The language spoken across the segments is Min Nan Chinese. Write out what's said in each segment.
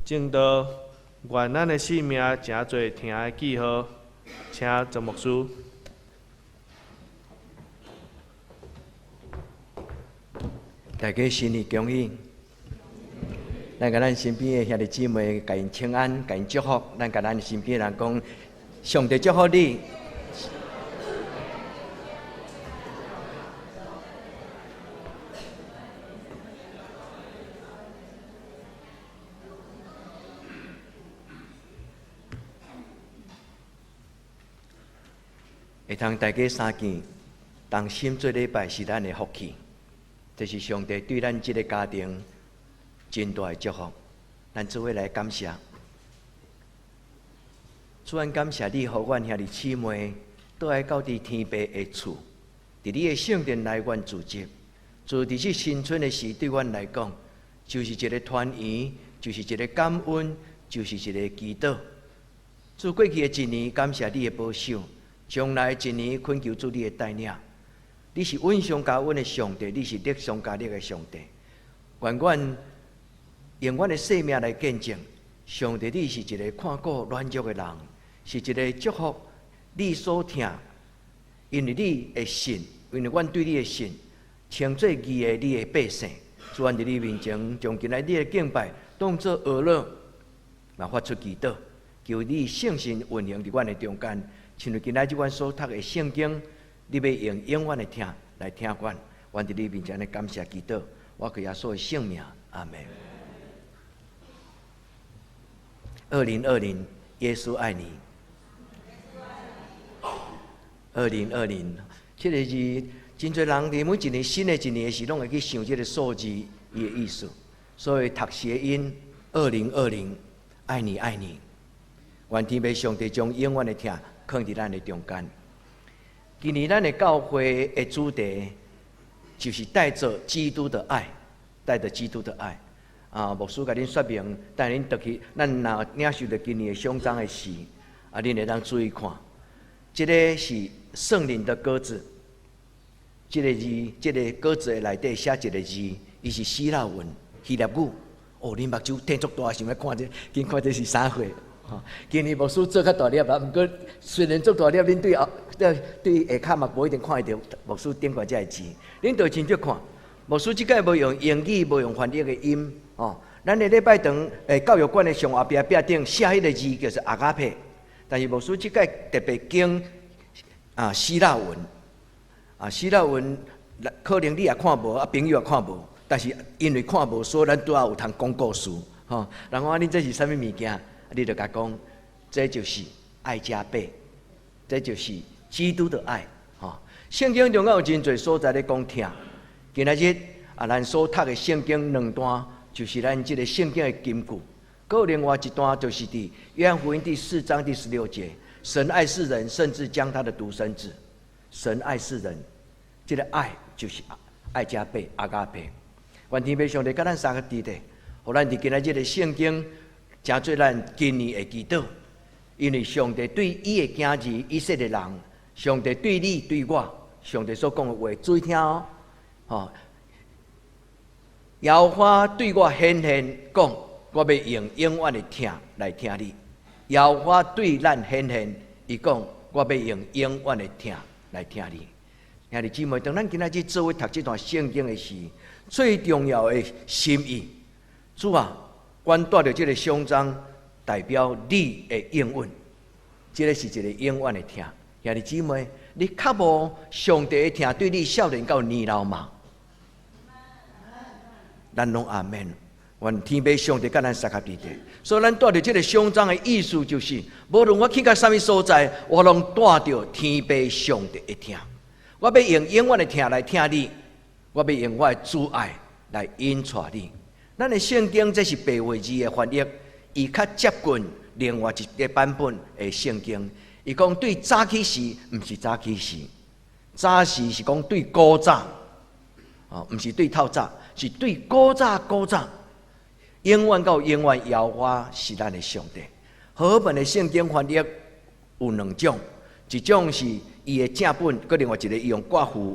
證道，願咱的性命成做疼的記號。請曾牧師。大家新年恭喜！咱共咱身邊的兄弟姊妹，共𪜶請安，共𪜶祝福。咱共咱身邊的人講，上帝祝福你。會通大家相見，同心做禮拜是咱的福氣。這是上帝對咱這个家庭真大的祝福，咱做伙來感謝。主，咱感謝你，予阮兄弟姊妹倒來到佇天父的厝，佇你的聖殿內阮聚集。住佇這新春的時，對阮來講，就是一个團圓，就是一个感恩，就是一个祈禱。主，過去的一年，感謝你的保守；將來的一年，懇求主你的帶領。你是穩上加穩的上帝，你是力上加力的上帝。願阮用阮的生命來見證，上帝你是一个看顧軟弱的人，是一个祝福你所疼，因為你的信，因為阮對你的信，稱做義的你的百姓。主，阮佇你面前，將今仔日的敬拜當做娛樂，嘛發出祈禱，求你聖神運行佇阮的中間，親像今仔日阮所讀的聖經。你欲用永遠的疼來疼阮，阮佇你面前來感謝祈禱，我靠耶穌的聖名，阿門。2020，耶穌愛你。2020，這个字，真濟人佇每一年新的一年的時，攏會去想這个數字伊的意思。所以讀諧音，二零二零，愛你愛你。願天父上帝將永遠的疼囥佇咱的中間。今年咱的教會的主題就是帶著基督的愛，帶著基督的愛。啊，牧師共恁說明，等恁轉去，咱若領受著今年的獎章的時，啊，恁會當注意看，這个是聖靈的鴿子，這个字，這个鴿子的內底寫一个字，伊是希臘文，希臘語。哦，恁目睭瞪足大，想欲看這，緊看這是啥貨？吼，今年牧師做較大粒啦，毋過雖然做大粒，恁對後對對下跤嘛無一定看會著牧師頂懸這个字。恁著親自看，牧師這擺無用英語，無用翻譯的音，吼。咱的禮拜堂欸教育館的上後壁壁頂寫彼个字叫做 agape，但是牧師這擺特別揀啊希臘文，啊希臘文可能你也看無，啊朋友也看無，但是因為看無，所以咱拄仔有通講故事，吼。人講啊，恁這是啥物物件？你就共講，這就是愛加倍，這就是基督的愛，吼。聖經中間有真濟所在咧講疼。今仔日啊，咱所讀的聖經兩段，就是咱這个聖經的金句。閣有另外一段，就是佇約翰福音第四章第十六節：神愛世人，甚至將他的獨生子。神愛世人，這个愛就是愛加倍，阿加倍。願天父上帝佮咱三个弟弟，予咱佇今仔日的聖經。成做咱今年的祈禱，因為上帝對伊的囝兒以色列人，上帝對你對我，上帝所講的話注意聽哦。吼，耶和華對我顯現講，我欲用永遠的疼來疼你。耶和華對咱顯現，伊講，我欲用永遠的疼來疼你。兄弟姊妹，當咱今仔日做伙讀這段聖經的時，最重要的心意，主啊！阮帶著這个獎章，代表你的應允，這个是一个永遠的疼。兄弟姊妹，你渴慕上帝的疼對你少年到年老嗎？咱攏阿們。願天父上帝佮咱相佮佇咧。所以，咱帶著這个獎章的意思就是，無論我去到啥物所在，我攏帶著天父上帝的疼。我欲用永遠的疼來疼你，我欲用我的慈愛來引帶你。咱的聖經這是白話字的翻譯，伊較接近另外一個版本的聖經。伊講對早起時，毋是早起時，早時是講對古早，哦，毋是對透早，是對古早古早，永遠到永遠，耶和華是咱的上帝。和合本的聖經翻譯有兩種，一種是伊的正本，閣另外一个伊用括弧。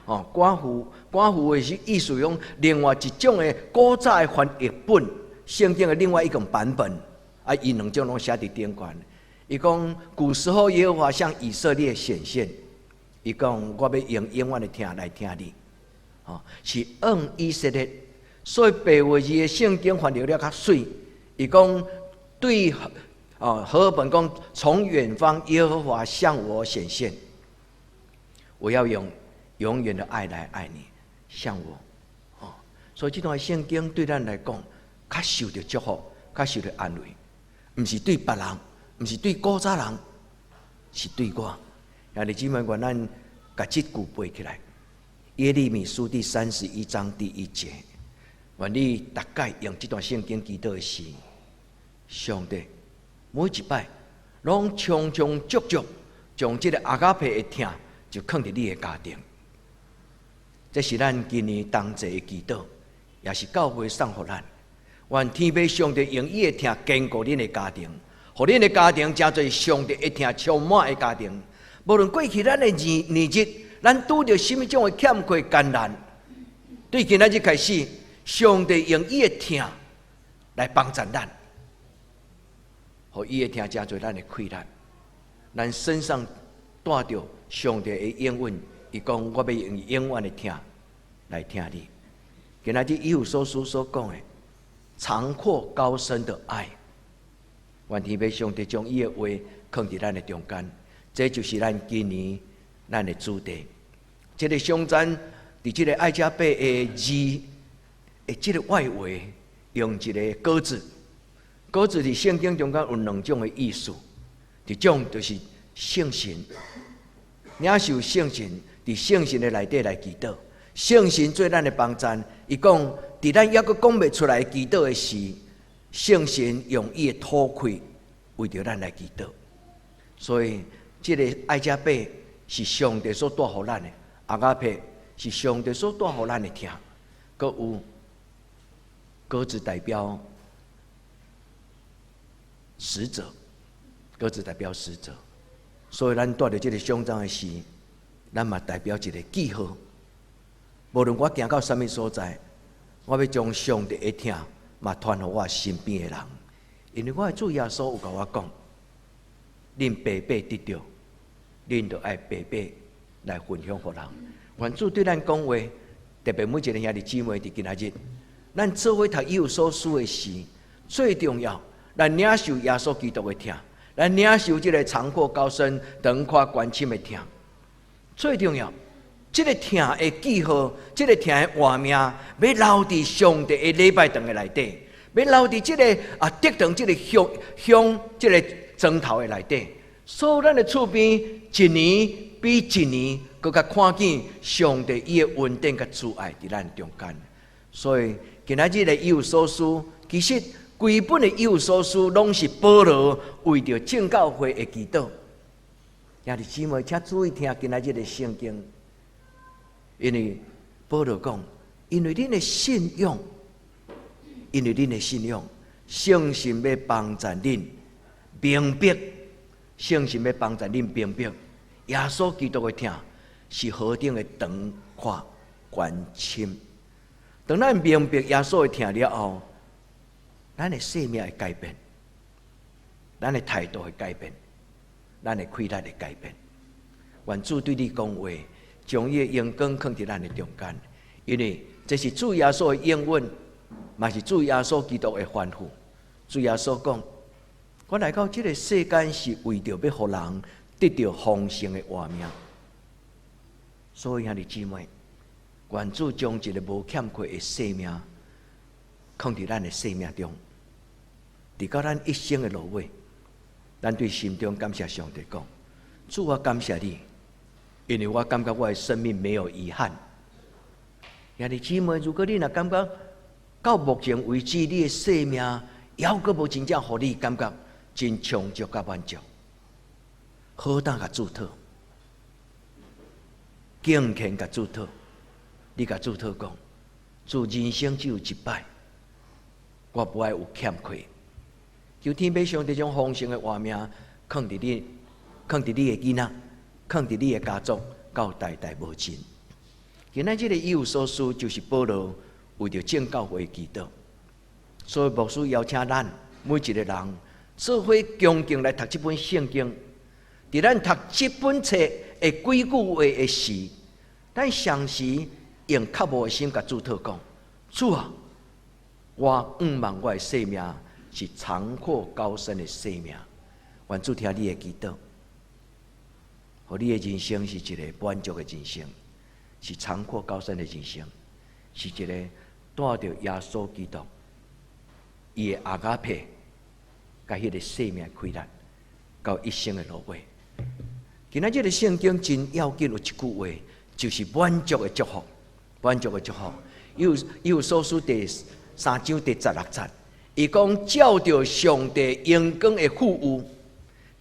哦，括弧，括弧的是意思講，另外一種的古早的翻譯本聖經的另外一種版本，啊，伊兩種攏寫佇頂懸。伊講古時候耶和華向以色列顯現，伊講我欲用永遠的疼來疼你，吼，是向以色列。所以白話字的聖經翻譯了較媠。伊講對哦，和合本講從遠方耶和華向我顯現，我要用永遠的愛來愛你，向我，哦，所以這段聖經對咱來講，較受著祝福，較受著安慰，毋是對別人，毋是對古早人，是對我。兄弟姊妹，願咱共這句背起來，耶利米書第31章第1節，願你逐擺用這段聖經祈禱的時，上帝每一擺攏充充足足將這個 agape 的疼就囥佇你的家庭。這是咱今年冬節的祈禱，也是教會送予咱。願天父上帝用伊的疼堅固恁的家庭，予恁的家庭成做上帝的疼充滿的家庭。無論過去咱的年年日，咱拄著啥物種的欠缺艱難，對今仔日開始，上帝用伊的疼來幫助咱，予伊的疼成做咱的氣力。咱身上帶著上帝的應允，伊講我欲用永遠的疼來疼你。今仔日以弗所書所講的長闊高深的愛，願天父上帝將伊的話囥佇咱的中間，這就是咱今年咱的主題。這個賞讚佇這個愛加貝的字的這個外圍，用一個鴿子，鴿子佇聖經中間有兩種的意思，一種就是聖神，領受聖神，佇聖神的內底來祈禱，聖神做咱的幫贊。伊講，佇咱猶閣講袂出來祈禱的時，聖神用伊的吐氣為著咱來祈禱。所以，這個愛加貝是上帝所帶予咱的，agape 是上帝所帶予咱的疼。閣有鴿子代表使者，鴿子代表使者，所以咱帶著這個賞讚的時，咱嘛代表一個記號。無論我行到啥物所在，我欲將上帝的疼嘛傳予我身邊的人，因為我的主耶穌有共我講，恁白白得著，恁就愛白白來分享予人。願主對咱講話，特別每一個兄弟姊妹佇今仔日，咱做伙讀以弗所書的時，最重要，咱領受耶穌基督的疼，咱領受這個長闊高深、長闊寬深的疼。最重要，這個疼的記號，這個疼的活命，欲留佇上帝的禮拜堂的內底，欲留佇這個啊得堂這個香香這個磚頭的內底。所有咱的厝邊，一年比一年閣較看見上帝伊的恩典佮慈愛佇咱中間。所以今仔日的以弗所書，其實規本的以弗所書攏是保羅為著眾教會的祈禱。兄弟姊妹，請注意聽今仔日的聖經，因為保羅講，因為恁的信仰，因為恁的信仰，聖神欲幫助恁明白，聖神欲幫助恁明白，耶穌基督的疼是何等的長闊寬深。當咱明白耶穌的疼了後，咱的生命會改變，咱的態度會改變，咱的氣力會改變。願主對你講話，將伊的榮光囥佇咱的中間，因為這是主耶穌的應允，嘛是主耶穌基督的吩咐。主耶穌講：我來到這個世間是為著欲予人得著豐盛的活命。所以兄弟姊妹，願主將一個無欠缺的生命，囥佇咱的生命中，直到咱一生的落尾，咱對心中感謝上帝講：主，我感謝你，因為我感覺我的生命沒有遺憾。兄弟姊妹，如果你若感覺到目前為止，你的生命猶閣無真正予你感覺真充足佮滿足，好膽共主討，敬虔共主討，你共主討講，主，人生只有一擺，我無愛有欠缺。求天父上帝將豐盛的活命囥佇你，囥佇你的囡仔，囥佇你的家族，到代代無盡。今仔這個以弗所書就是保羅為著眾教會祈禱，所以牧師邀請咱每一个人做伙恭敬來讀這本聖經。佇咱讀這本冊的幾句話的時，咱常時用渴慕的心共主禱講：主啊，我向望我的生命是長闊高深的生命。願主聽你的祈禱，予你的人生是一个滿足的人生，是長闊高深的人生，是一個帶著耶穌基督伊的阿加佩，佮彼个生命快樂，到一生的落尾。今仔這个聖經真要緊，有一句話，就是滿足的祝福，滿足的祝福。以弗所書第三章第16節，伊講照著上帝榮光的富裕，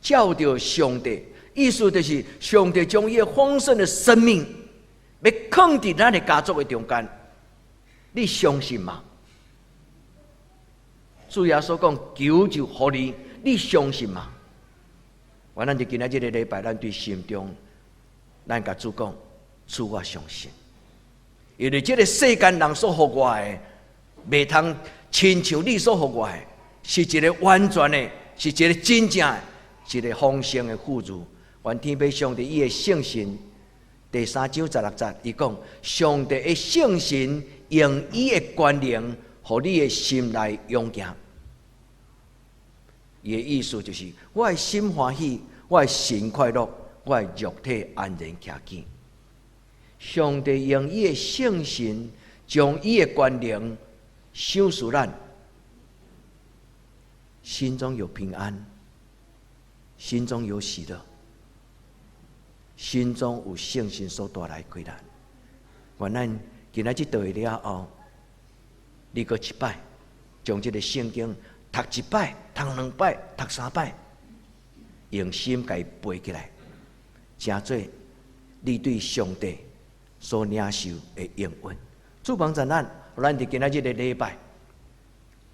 照著上帝，意思就是上帝將伊的豐盛的生命，欲囥佇咱的家族的中間，你相信嗎？主耶穌講求就予你，你相信嗎？願咱佇今仔這个禮拜，咱對心中，咱共主講，主我相信，因為這个世間人所予我的，袂通親像你所予我的，是一个完全的，是一个真正的，一个豐盛的富足。願天父上帝伊的聖神，第三章十六節，伊講上帝的聖神用伊的權能，予你的心內勇健。伊的意思就是，我的心歡喜，我的神快樂，我的肉體安然徛緊。上帝用伊的聖神，將伊的權能賞賜咱，心中有平安，心中有喜樂，心中有聖神所帶來的快樂。願咱今仔這道了後，你閣一擺將這个聖經讀一擺、讀兩擺、讀三擺，用心共伊背起來，成做你對上帝所領受的應允。主幫助咱，咱佇今仔這个禮拜，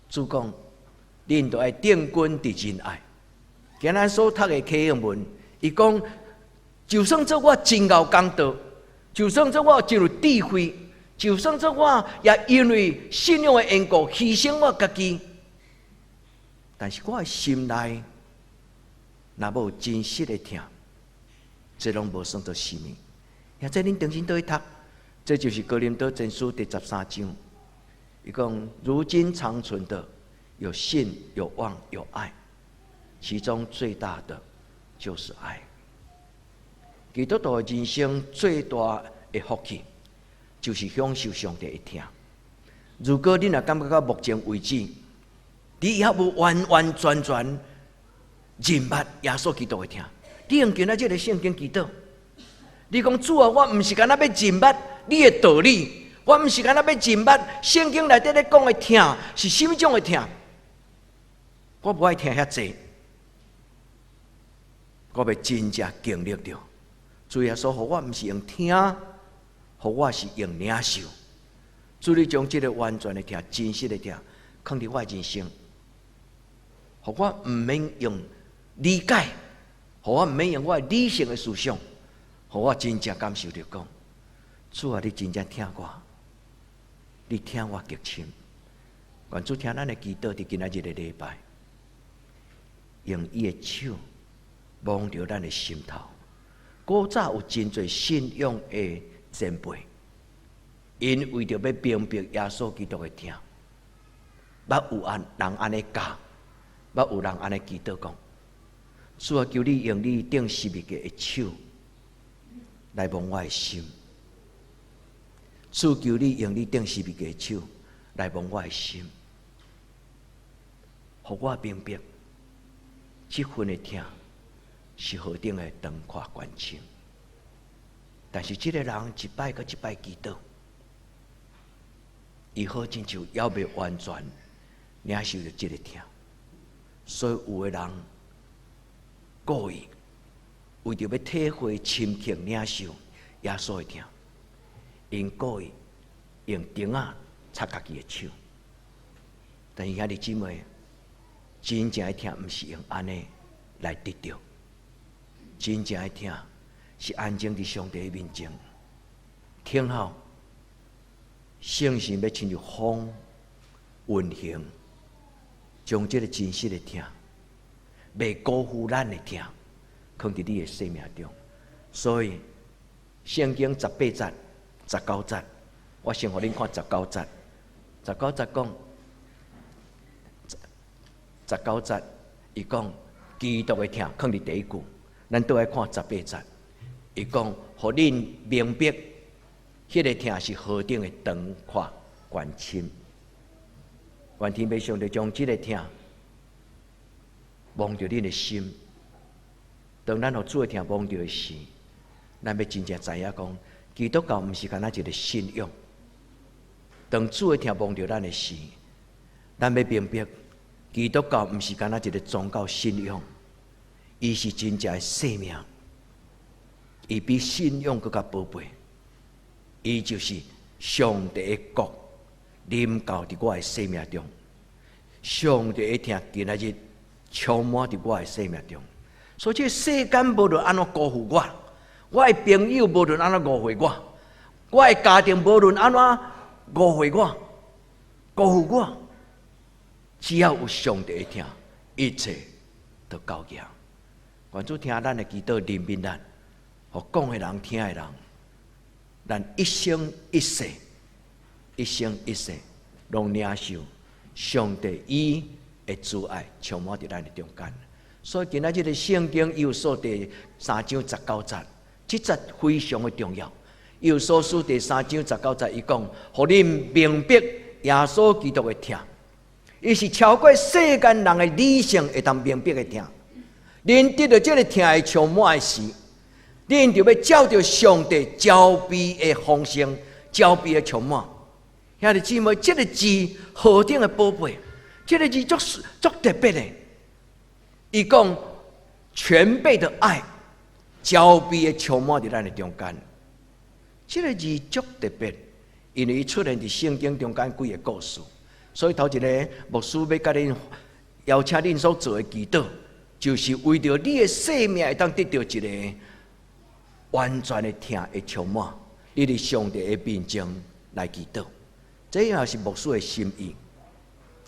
主講，恁著愛定根佇仁愛。今仔所讀的啟應文，伊講，就算做我真𠢕講道，就算做我真有智慧，就算做我也因為信仰的緣故犧牲我家己，但是我的心內若無真實的疼，這攏無算做啥物。或者恁重新倒去讀，這就是哥林多前書第13章。伊講：如今長存的有信、有望、有愛，其中最大的就是愛。基督徒的人生最大的福氣，就是享受上帝的疼。如果你若感覺到目前為止，你猶無完完全全認捌耶穌基督的疼，你用今仔這个聖經祈禱，你講主啊，我毋是干焦欲認捌你的道理，我毋是干焦欲認捌聖經內底咧講的疼是啥物種的疼，我無愛聽遐濟，我欲真正經歷著。主耶穌予我毋是用聽，予我是用領受。主你將這个完全的疼、真實的疼，囥佇我的人生，予我毋免用理解，予我毋免用我的理性的思想，予我真正感受著講，主啊，你真正疼我，你疼我極深。願主聽咱的祈禱，佇今仔日的禮拜，用伊的手摸著咱的心頭。古早有真濟信仰的前輩，𪜶為著欲明白耶穌基督的疼，捌有按人按呢教，捌有人按呢祈禱講：主啊，求你用你釘十字架的手來摸我的心。主求你用你釘十字架的手來摸我的心，予我明白這份的疼是何等的長闊懸深。但是這个人一擺閣一擺祈禱，伊好親像猶未完全領受著這个疼，所以有的人故意為著欲體會深刻領受耶穌的疼，𪜶故意用釘仔插家己的手。但是兄弟姊妹，真正的疼毋是用按呢來得著，真正的疼是安靜佇上帝面前，聽候聖神欲親像風運行，將這个真實的疼，袂辜負咱的疼，囥佇你的生命中。所以聖經18節、十九節，我先予恁看十九節。十九節講，十九節伊講基督的疼，囥佇第一句。咱倒來看十八節，伊講，予恁明白，彼个疼是何等的長闊懸深。願天父上帝將這个疼摸著恁的心。當咱予主的疼摸著的時，咱欲真正知影講，基督教毋是干焦一个信仰。當主的疼摸著咱的時，咱欲明白，基督教毋是干焦一个宗教信仰，伊是真正的生命，伊比信仰閣較寶貝，伊就是上帝的國臨到佇我的生命中，上帝的疼今仔日充滿佇我的生命中。所以這个世間無論按怎辜負我，我的朋友無論按怎誤會我，我的家庭無論按怎誤會我、辜負我，只要有上帝的疼，一切都夠額。願主聽咱的祈禱，憐憫咱，予講的人、聽的人，咱一生一世、一生一世，攏領受上帝伊的慈愛充滿佇咱的中間。所以今仔這个聖經以弗所第三章十九節，這節非常的重要。以弗所書第三章十九節，伊講，予恁明白耶穌基督的疼，伊是超過世間人的理性會當明白的疼。恁得著這个疼的充滿的時，恁就欲照著上帝慈悲的豐盛、慈悲的充滿。兄弟姊妹，這个字何等的寶貝，這个字足足特別的。伊講全備的愛，慈悲的充滿佇咱的中間。這个字足特別，因為伊出現佇聖經中間幾个故事。所以頭一个牧師欲共恁邀請恁所做的祈禱，就是為著你的生命會當得著一个完全的疼的充滿，你佇上帝的面前來祈禱，這也是牧師的心意。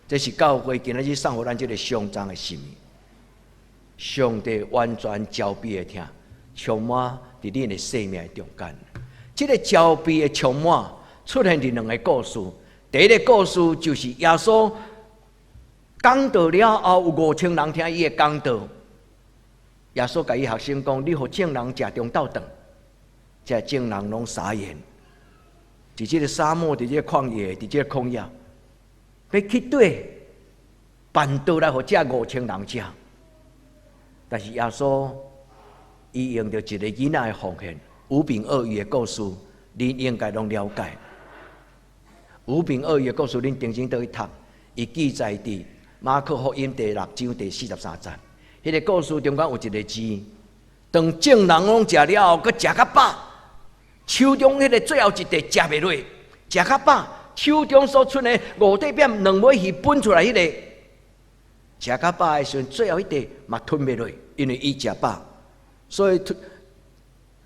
這是教會今仔日送予咱這个上章的心意。上帝完全慈悲的疼，充滿佇恁的生命中間。這个慈悲的充滿出現佇兩个故事。第一个故事就是耶穌講道了後，有5000人聽伊的講道。耶穌共伊學生講：“你予眾人食中晝頓。”這眾人攏傻眼。佇這个沙漠，佇這个曠野，佇這个曠野，欲去佗辦桌來予這五千人食。但是耶穌伊用著一个囡仔的奉獻，五餅二魚的故事，恁應該攏了解。五餅二魚的故事，恁定睛倒去讀，伊記載佇馬可福音第六章第43節。彼个故事中間有一个字，當眾人攏食了後，閣食較飽，手中彼个最後一塊食袂落，食較飽，手中所賰的五塊餅兩尾魚分出來彼个，食較飽的時陣，最後一塊嘛吞袂落，因為伊食飽，所以吞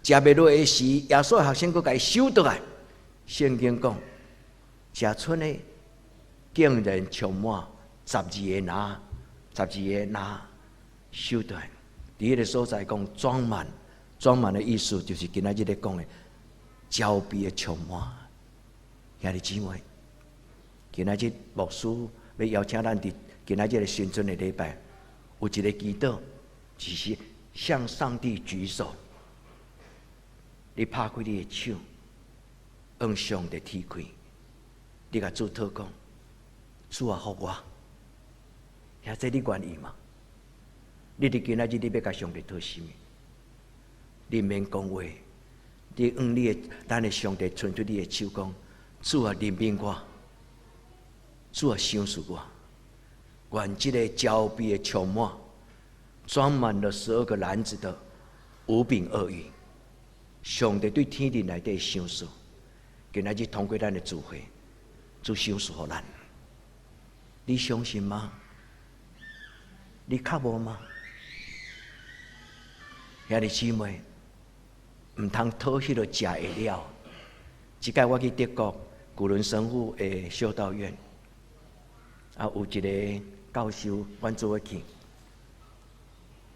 食袂落的時，耶穌學生閣共伊收倒來。聖經講，食賰的竟然充滿十二個籃，十二個籃收倒來。佇彼个所在講裝滿，裝滿的意思就是今仔日咧講的慈悲的充滿。兄弟姊妹，今仔日牧師欲邀請咱佇今仔日个新春的禮拜，有一个祈禱，就是向上帝舉手。你拍開你的手，向上帝提開，你共主禱講：主啊，予我，兄弟你願意嗎？你佇今仔日你欲共上帝討啥物？你毋免講話，你向你的咱的上帝伸出你的手講：主啊，憐憫我，主啊，賞賜我，願這个慈悲的充滿，裝滿了12個籃子的五餅二魚，上帝對天頂內底賞賜，今仔日通過咱的聚會，主賞賜予咱，你相信嗎？你渴慕嗎？兄弟姊妹，毋通討彼落食會了。這擺我去德國古倫神父的修道院，啊，有一个教授，阮做伙去。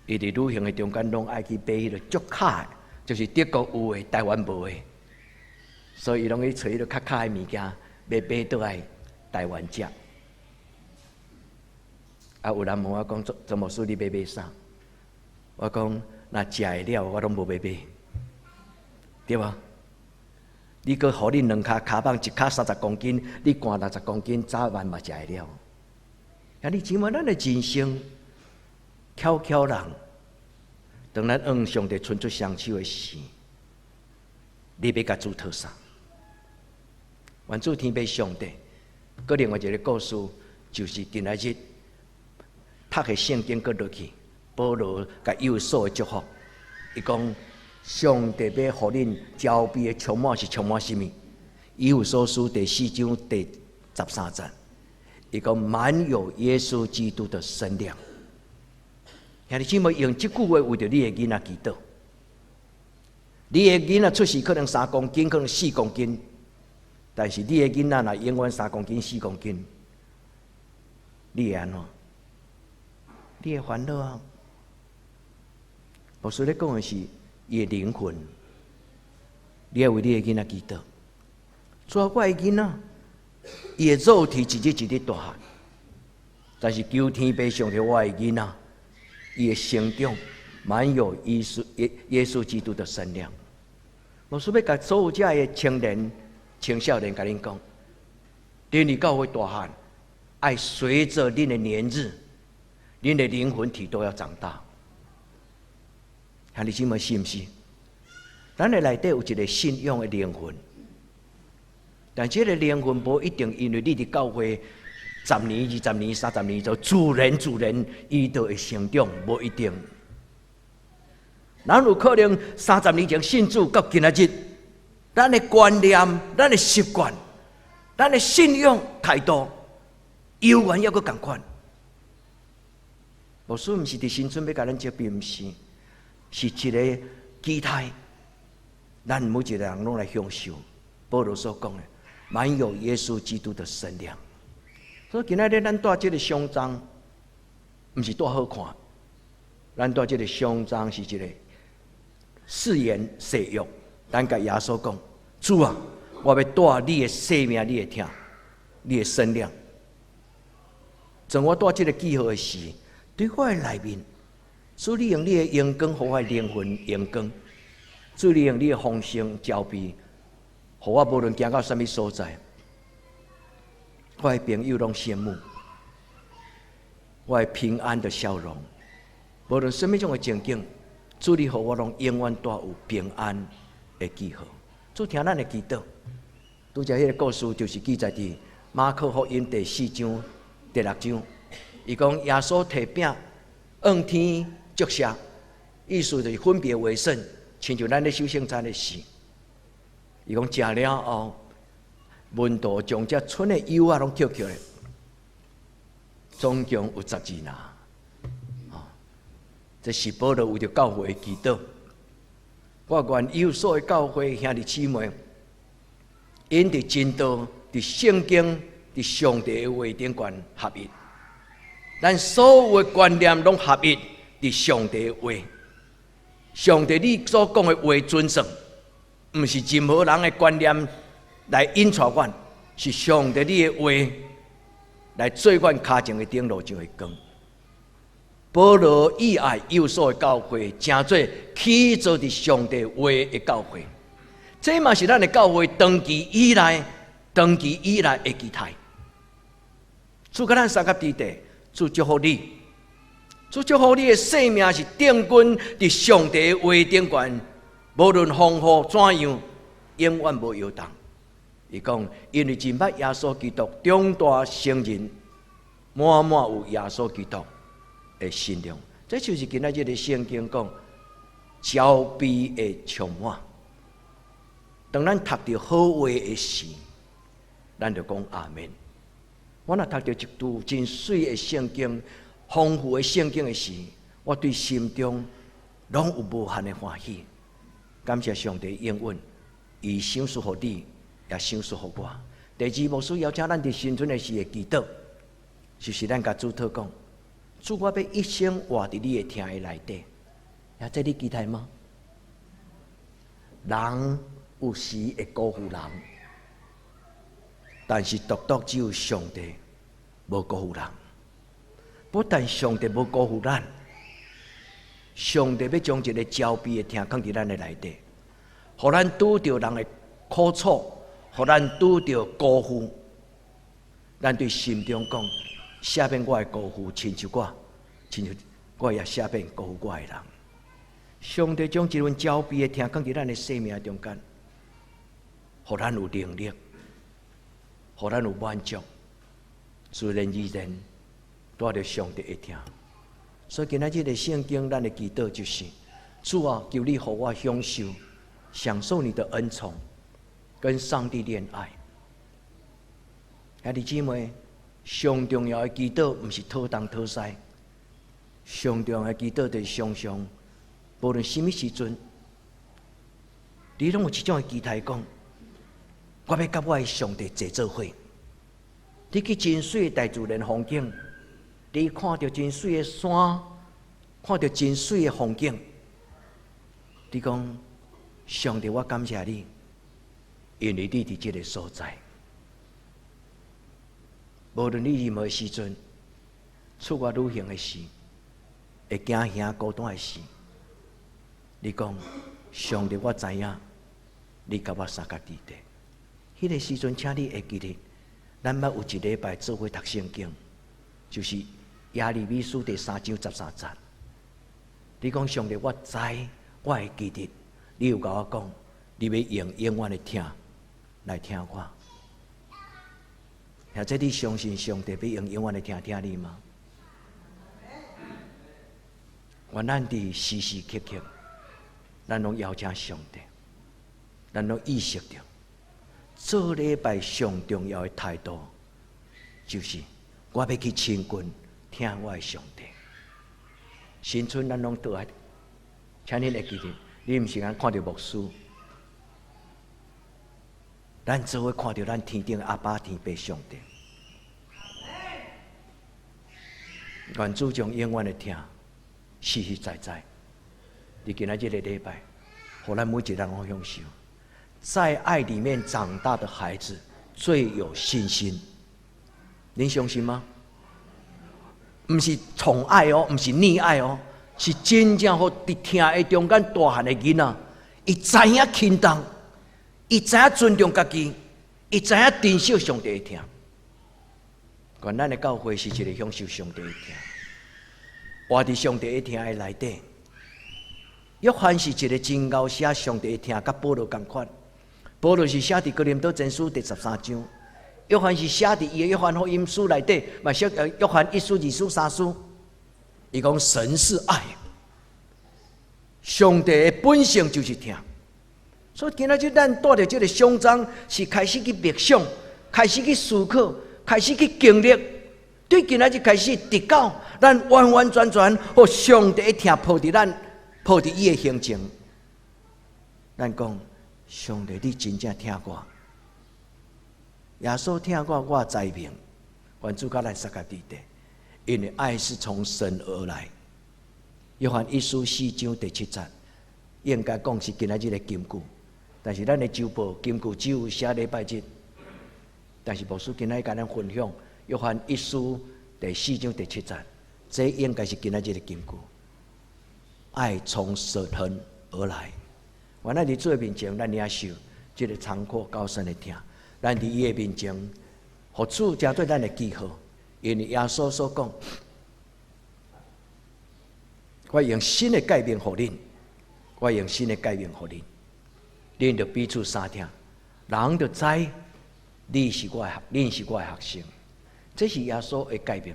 伊佇旅行的中間，攏愛去買彼个足較的，就是德國有的，台灣無的，所以伊攏去揣彼个較較的物件，欲買倒來台灣食。啊，有人問我講，曾牧師，你欲買啥？我講，若食會了，我攏無欲買，對無？你閣予恁兩跤跤蠓，一跤30公斤，你扛60公斤，早晚嘛食會了。兄弟姊妹，咱的人生悄悄人，當咱向上帝伸出雙手的時，你欲共主討啥？願主天父上帝，閣另外一个故事，就是今仔日讀的聖經閣落去，保羅共以弗所的祝福，伊講上帝欲予恁召備的充滿是充滿啥物？以弗所書第四章第13節，伊講滿有耶穌基督的身量。兄弟姊妹，用這句話為著你的囡仔祈禱。你的囡仔出世可能3公斤，可能四公斤，但是你的囡仔若永遠三公斤、四公斤，你會按怎？你會煩惱啊！牧師咧講的是伊的靈魂，你愛為你的囡仔祈禱。主啊，我的囡仔，伊的肉體一日一日大漢，但是求天父上帝，我的囡仔，伊的成長滿有耶穌基督的身量。牧師欲共所有遮的青年、青少年共恁講，恁佇教會大漢，愛隨著恁的年日，恁的靈魂體都要長大。兄弟姊妹是毋是？咱的內底有一个信仰的靈魂，但這个靈魂無一定因為你佇教會十年、20年、30年就自然自然伊就會成長，無一定。咱有可能30年前信主到今仔日，咱的觀念、咱的習慣、咱的信仰態度，猶原猶閣仝款。牧師毋是佇新春欲共咱責備，毋是，是一个期待。咱每一个人攏來享受保羅所講的，滿有耶穌基督的身量。所以今仔日咱帶這个傷臟，毋是帶好看，咱帶這个傷臟是一个誓言誓約。咱共耶穌講：主啊，我欲帶你的生命，你的疼，你的身量。當我帶這个記號的時，對我的內面，主你用你的榮光，予我的靈魂榮光；主你用你的豐盛澆灌，予我無論行到啥物所在，我的朋友攏羨慕，我的平安的笑容，無論啥物種的情景，主你予我攏永遠帶有平安的記號。主聽咱的祈禱，拄才彼个故事就是記載佇馬可福音第四章第六章，伊講耶穌提餅，向天祝謝，意思就是分別為聖，親像咱咧守聖餐的時。伊講食了後，門徒將這賰的油仔攏抾起來，總共有12籃。這是保羅為著教會的祈禱。我願以弗所的教會兄弟姊妹，𪜶佇真道、佇聖經、佇上帝的話頂懸合一。咱所有的觀念攏合一，佇上帝的話。上帝你所講的話準算，毋是任何人的觀念來引帶阮，是上帝你的話來做阮跤前的燈，路上的光。保羅意愛以弗所的教會，成做起造佇上帝話的教會。這嘛是咱的教會長期以來、長期以來的期待。主佮咱相佮佇地，主祝福你，主祝福你的生命是定根佇上帝的話頂懸，無論風雨怎樣，永遠無搖動。伊講，因為認捌耶穌基督，長大成人，滿滿有耶穌基督的身量。這就是今仔日的聖經講，澆灌的充滿。當咱讀著好話的時，咱就講阿們。我若讀著一段真媠的聖經、豐富的聖經的時，我對心中攏有無限的歡喜。感謝上帝應允，伊賞賜予你，也賞賜予我。第二，牧師邀請咱佇新春的時會祈禱，就是咱共主禱講，主，我欲一生活佇你的疼的內底。啊，這你期待嗎？人有時會辜負人，但是獨獨只有上帝無辜負人。不但上帝無辜負咱，上帝欲將一个慈悲的疼囥佇咱的內底，予咱拄著人的苦楚，予咱拄著辜負，咱對心中講：赦免我的辜負，親像我，親像我也赦免辜負我的人。上帝將這份慈悲的疼囥佇咱的生命中間，予咱有能力，予咱有滿足，自然而然帶著上帝的疼。所以今仔日的聖經，咱的祈禱就是：主啊，求你予我享受，享受你的恩寵，跟上帝戀愛。兄弟姊妹，上重要的祈禱毋是討東討西，上重要的祈禱就是常常，無論啥物時陣，你攏有一種的期待講，我欲佮我的上帝坐做伙。你去真媠的大自然風景，你看著真媠的山，看著真媠的風景，你講，上帝，我感謝你，因為你佇這个所在。無論你任何時陣出外旅行的時，會驚嚇孤單的時，你講，上帝，我知影，你佮我相佮佇咧。彼个時陣，請你會記得，咱捌有一禮拜做伙讀聖經，就是耶利米書第三章十三節。你講，上帝，我知，我會記得，你有共我講，你欲用永遠的疼來疼我。或者你相信上帝欲用永遠的疼疼你嗎？願咱佇時時刻刻，咱攏邀請上帝，咱攏意識著，做禮拜上重要的態度，就是我欲去親近疼我的上帝。新春咱攏倒來，請你會記得，你毋是干看著牧師，咱做伙看著咱天頂阿爸天父上帝。願主將永遠的疼，實實在在，佇今仔這个禮拜，予咱每一个人攏享受。在愛裡面長大的孩子最有信心，您相信嗎？毋是寵愛哦，毋是溺愛哦，是真正予佇疼的中間大漢的囡仔，伊知影輕重，伊知影尊重家己，伊知影珍惜上帝的疼。願咱的教會是一个享受上帝的疼，活佇上帝的疼的內底。約翰是一个真𠢕寫上帝的疼，佮保羅仝款。保羅是寫佇哥林多前書第十三章，約翰是寫佇伊的約翰福音書內底，嘛寫約翰一書、二書、三書。伊講神是愛，上帝的本性就是疼。所以今仔日咱帶著這个獎章，是開始去默想，開始去思考，開始去經歷。對今仔日開始，直到咱完完全全予上帝的疼抱佇咱，抱佇伊的胸前。咱講，上帝，你真正疼我。耶穌疼我，我知明，願主佮咱相佮佇咧，因為愛是從神而來。約翰一書四章第七節，應該講是今仔日的金句，但是咱的週報金句只有寫禮拜日。但是牧師今仔日共咱分享約翰一書第四章第七節，這應該是今仔日的金句。愛從神而來，願咱佇主的面前，咱領受這个長闊高深的疼。咱佇伊的面前，予主成做咱的記號，因為耶穌所講，我用新的誡命予恁，我用新的誡命予恁，恁著彼此相疼，人就知你是我的，恁是我的學生。這是耶穌的誡命。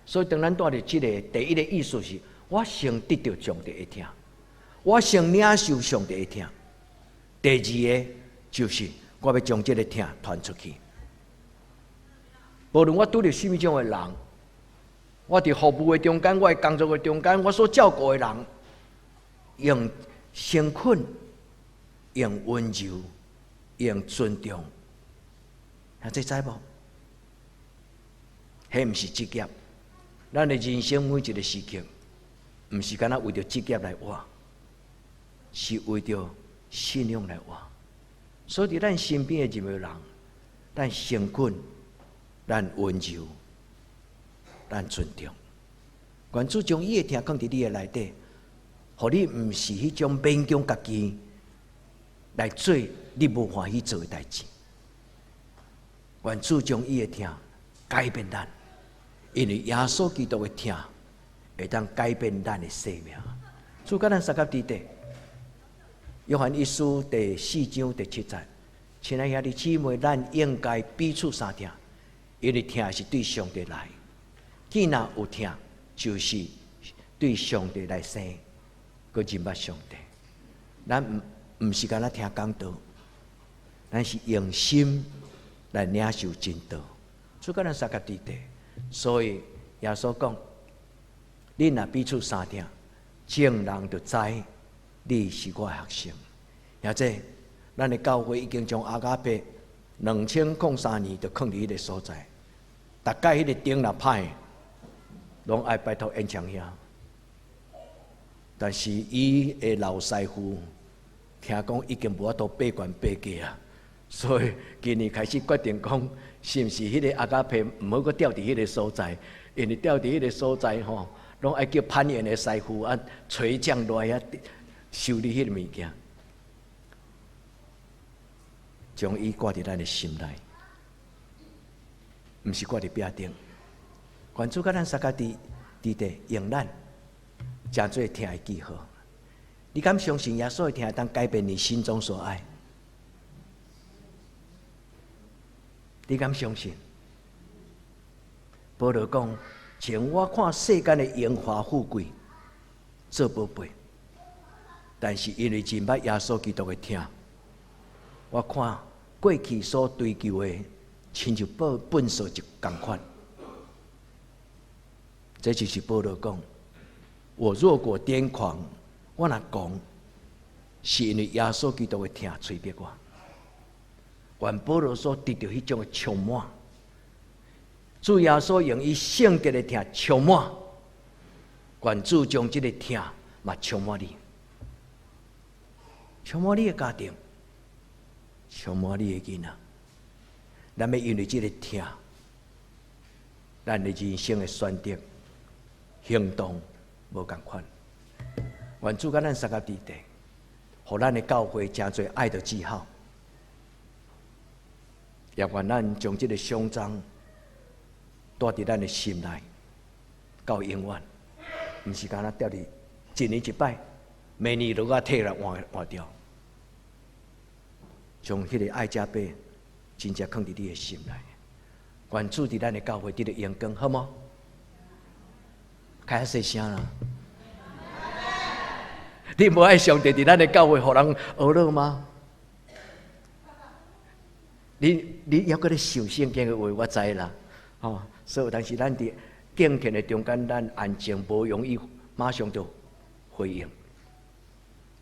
所以當咱帶著這个第一个意思是，我先得著上帝的疼，我先領受上帝的疼。第二个就是我欲將這个疼傳出去。無論我拄著啥物種的人，我佇服務的中間，我的工作的中間，我所照顧的人，用誠懇、用溫柔、用尊重，啊，這知無？彼毋是職業。咱的人生每一个時刻，毋是干焦為著職業來活，是為著信仰來活。所以，佇咱身邊的任何人，咱誠懇，咱溫柔，咱尊重。願主將伊的疼囥佇你的內底，予你毋是彼種勉強家己來做你無歡喜做的代誌。願主將伊的疼改變咱，因為耶穌基督的疼會當改變咱的生命。主佮咱相佮佇底，約翰一書第四章第七節，親愛兄弟姊妹，咱應該彼此相疼，因為疼是對上帝來，既若有疼，就是對上帝來生，閣認捌上帝。咱毋是干焦聽講道，咱是用心來領受真道。主佮咱相佮佇底，所以耶穌講：恁若彼此相疼，眾人就知你是我的學生。或者，咱的教會已經將阿加伯2003年就囥佇彼个所在，逐擺彼个燈若歹，攏愛拜託演唱兄。但是伊的老師傅聽講已經無法度爬懸爬過啊，所以今年開始決定講，是毋是彼个阿加伯毋好閣吊佇彼个所在，因為吊佇彼个所在吼，攏愛叫攀岩的師傅啊，垂降落來遐修理彼个物件，將伊掛佇咱的心內，毋是掛佇壁頂。願主佮咱相佮佇底用咱，成做疼的記號。你敢相信耶穌的疼會當改變你心中所愛？你敢相信？保羅講：像我看世間的榮華富貴做寶貝，但是因為認捌耶穌基督的疼，我看過去所追求的，親像糞掃一仝款。這就是保羅講：我若果癲狂，我若狂，是因為耶穌基督的疼催逼我。願保羅所得著彼種的充滿，主耶穌用伊聖潔的疼充滿，願主將這个疼嘛充滿你，充滿你的家庭，充滿你的囡仔。咱欲因為這个疼，咱的人生的選擇、行動無仝款。願主佮咱相佮佇底，予咱的教會成做愛的記號。也願咱將這个獎章帶佇咱的心內，到永遠，毋是干焦吊佇一年一擺，明年就閣提來換換掉。將彼个愛加伯真正囥佇你的心內，願主佇咱的教會得著榮光，好無？較細聲啦！你無愛上帝佇咱的教會予人呵咾嗎？你猶閣咧想聖經的話，我知啦，吼！所以當時咱佇敬虔的中間，咱安靜，無容易馬上就回應。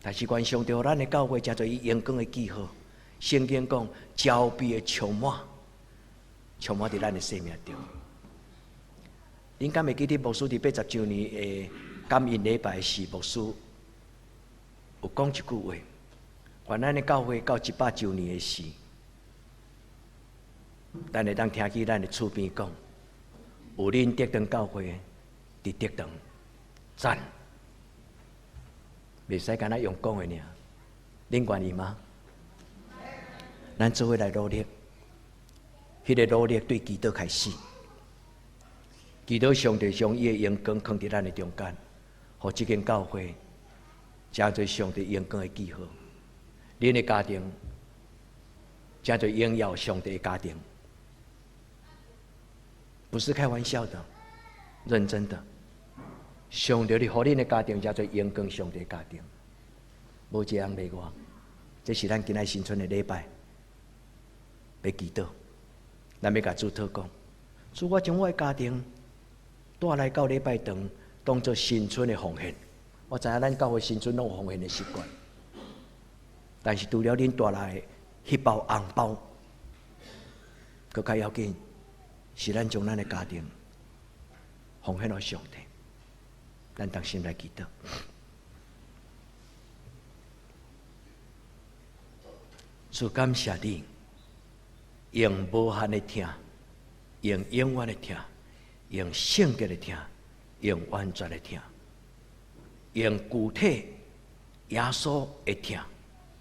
但是願上帝予咱的教會，成做伊榮光的記號。聖經講，慈悲的充滿，充滿佇咱的生命中。恁敢會記得牧師佇80週年的感恩禮拜時，牧師有講一句話：願咱的教會到100週年的時，咱會當聽見咱的厝邊講，有恁竹塘教會佇竹塘，讚，袂使干焦用講的爾，恁願意嗎？咱做伙來努力，彼个努力對祈禱開始，祈禱上帝將伊的榮光囥佇咱的中間，予這間教會成做上帝榮光的記號。恁的家庭成做榮耀上帝的家庭，不是開玩笑的，認真的。上帝予恁的家庭成做榮光上帝的家庭，無一項例外。這是咱今仔新春的禮拜，欲祈禱，咱欲共主禱告，主，我將我的家庭帶來到禮拜堂，當做新春的奉獻。我知影咱教會新春攏有奉獻的習慣，但是除了恁帶來的彼包紅包，閣較要緊是咱將咱的家庭奉獻予上帝。咱同心來祈禱。主感謝你，用無限的疼，用永遠的疼，用聖潔的疼，用完全的疼，用具體耶穌的疼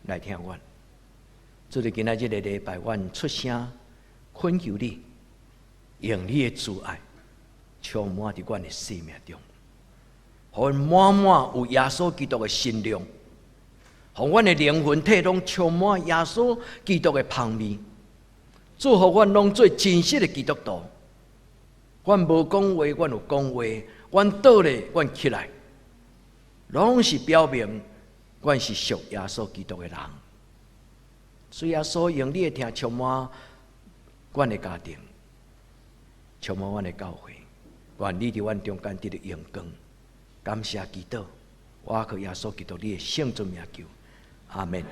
來疼阮。主佇今仔這个禮拜，阮出聲懇求你，用你的慈愛充滿佇阮的生命中，予阮滿滿有耶穌基督的身量，予阮的靈魂體攏充滿耶穌基督的芳味，祝福阮攏做真實的基督徒。阮無講話，阮有講話；阮倒咧，阮起來，攏是表明阮是屬耶穌基督的人。主耶穌用你的疼充滿阮的家庭，充滿阮的教會，願你佇阮中間得著榮光。感謝基督，我靠耶穌基督你的聖尊名求，阿門。